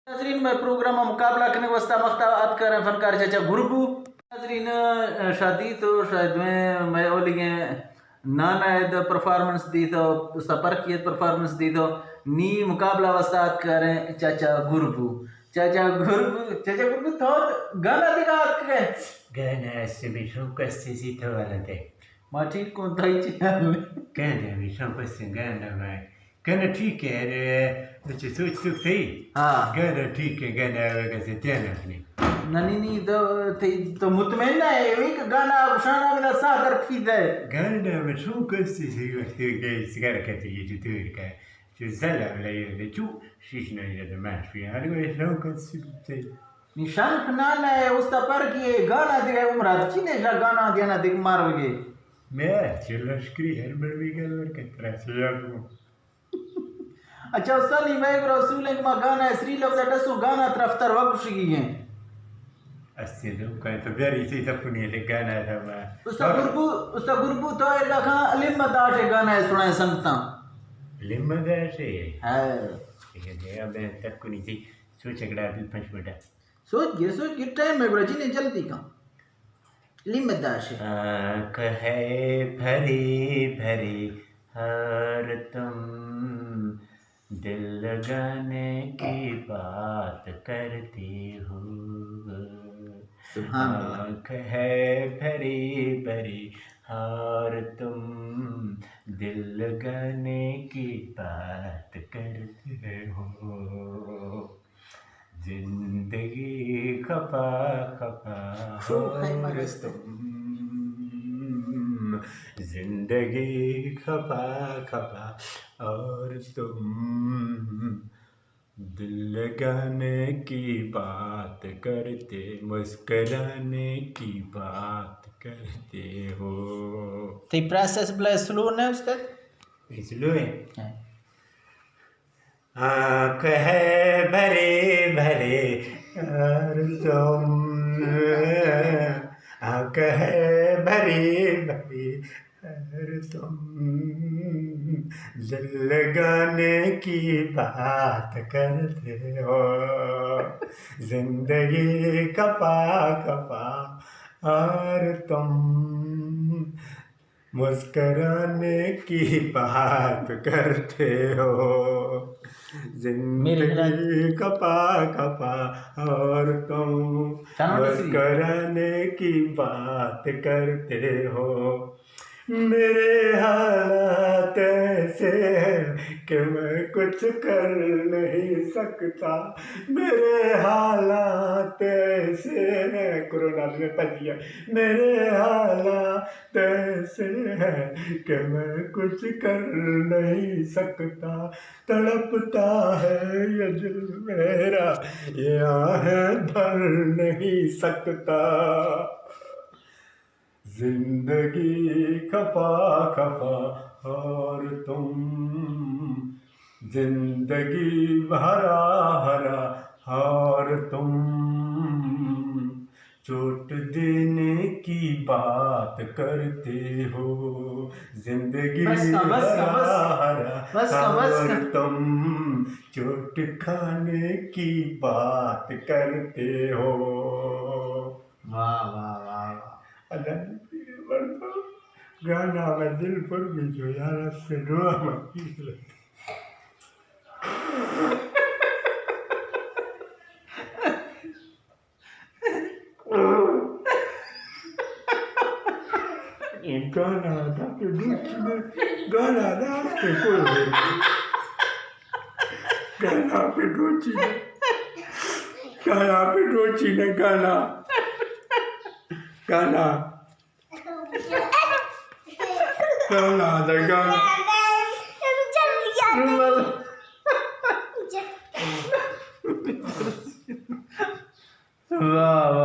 ناظرین، مئے پروگرام ءَ مقابلہ کنگ واسطہ مختا آتکاریں فنکار چاچا گربو۔ ناظرین، شادی تو شاید میں مئے اولیگیں نانا اد پرفارمنس دیتو، استاد پرکی اد پرفارمنس دیتو، نی مقابلہ واسطہ آتکاریں چاچا گربو۔ چاچا گربو، چاچا گربو تو گانا دیگا آتکگے؟ گانا اسے بھی شوق اسے سی تو والا دے۔ ما ٹھیک کن، تئی چی حال؟ گانا بھی شوق اسے گانا میں۔ گانا ٹھیک ہے، ارے، اچھا، سوچ سوچ صحیح۔ ہاں۔ گانا ٹھیک ہے، گانا آوے گا سے تینا اپنے۔ نہ، نہیں، نہیں، تو، تئی، تو مطمئن نہ ہے، وہی کہ گانا شانا میرا ساتھ رکھی دے۔ گانا میں شوق اسے سی وقت کے سگار کہتے یہ جو دور کا۔ چو زل ءَ بلے اے چو شیش نہ ایر دماش بی، ہر گوے شوق است تے۔ نشان کنان ہے، استا پر کی گانا دیگه عمرات چی نے جا گانا دینا دیگ مار وگے۔ میں چلو شکری ہر بڑوی گل ور کترا چیا کو۔ اچھا، استاد، نی مئے گرا اصول ہے کہ ما گانا سری لفظ ڈسو، گانا طرف تر وگشگی ہیں۔ اسے دو کہیں تو بیاری سی تپنی ہے گانا تھا ما۔ استاد گربو، استاد گربو تو ایرگا کھاں علم داش گانا سنائے سنگتاں۔ لمہ داشے۔ ہاں۔ ٹھیک ہے، ابے تک کو نہیں تھی۔ سوچ اگڑا بھی پنچ منٹ۔ سوچ گے، سوچ گے، ٹائم میں گڑا جی نے جلدی کا۔ لمہ داشے۔ آنکھ ہے بھری بھری اور تم دل لگانے کی بات کرتے ہو۔ سبحان اللہ۔ آنکھ ہے بھری بھری اور تم دل لگانے کی بات کرتے ہو۔ زندگی خفا خفا شوق ہے اور مرض۔ تم، زندگی خفا خفا اور تم دل لگانے کی بات کرتے، مسکرانے کی بات کرتے ہو۔ تئی پروسیس بلے سلو نہ استاد؟ سلو ہے۔ ہاں۔ آنکھ ہے بھری بھری اور تم، آنکھ ہے بھری بھری اور تم دل لگانے کی بات کرتے ہو۔ زندگی خفا خفا اور تم مسکرانے کی بات کرتے ہو۔ میرے خیال زندگی خفا خفا اور تم چلو ٹھیک ہے۔ مسکرانے کی بات کرتے ہو۔ میرے حالات ایسے ہیں کہ میں کچھ کر نہیں سکتا۔ میرے حالات ایسے ہیں، کورونا میں پھنس گیا۔ میرے حالات ایسے ہیں کہ میں کچھ کر نہیں سکتا۔ تڑپتا ہے یہ دل میرا، یہ آہیں بھر نہیں سکتا۔ زندگی خفا خفا اور تم، زندگی ہرا ہرا اور تم، چوٹ دینے کی بات کرتے ہو۔ زندگی بس کر، بس کر، بس کر۔ ہرا ہرا بس کر، بس اور کر۔ تم، چوٹ کھانے کی بات کرتے ہو۔ واہ، واہ، واہ، واہ۔ اللہ نے پیرے بڑھتا۔ گانا میں دل پر بھی جو یار اس سے دعا مانگی۔ اے گانا دا کہ دوچی نے، گانا دا استے کوئی نہیں۔ گانا پہ دوچی نے، گانا پہ دوچی نے، گانا۔ گانا۔ گانا دا گانا۔ واہ، واہ۔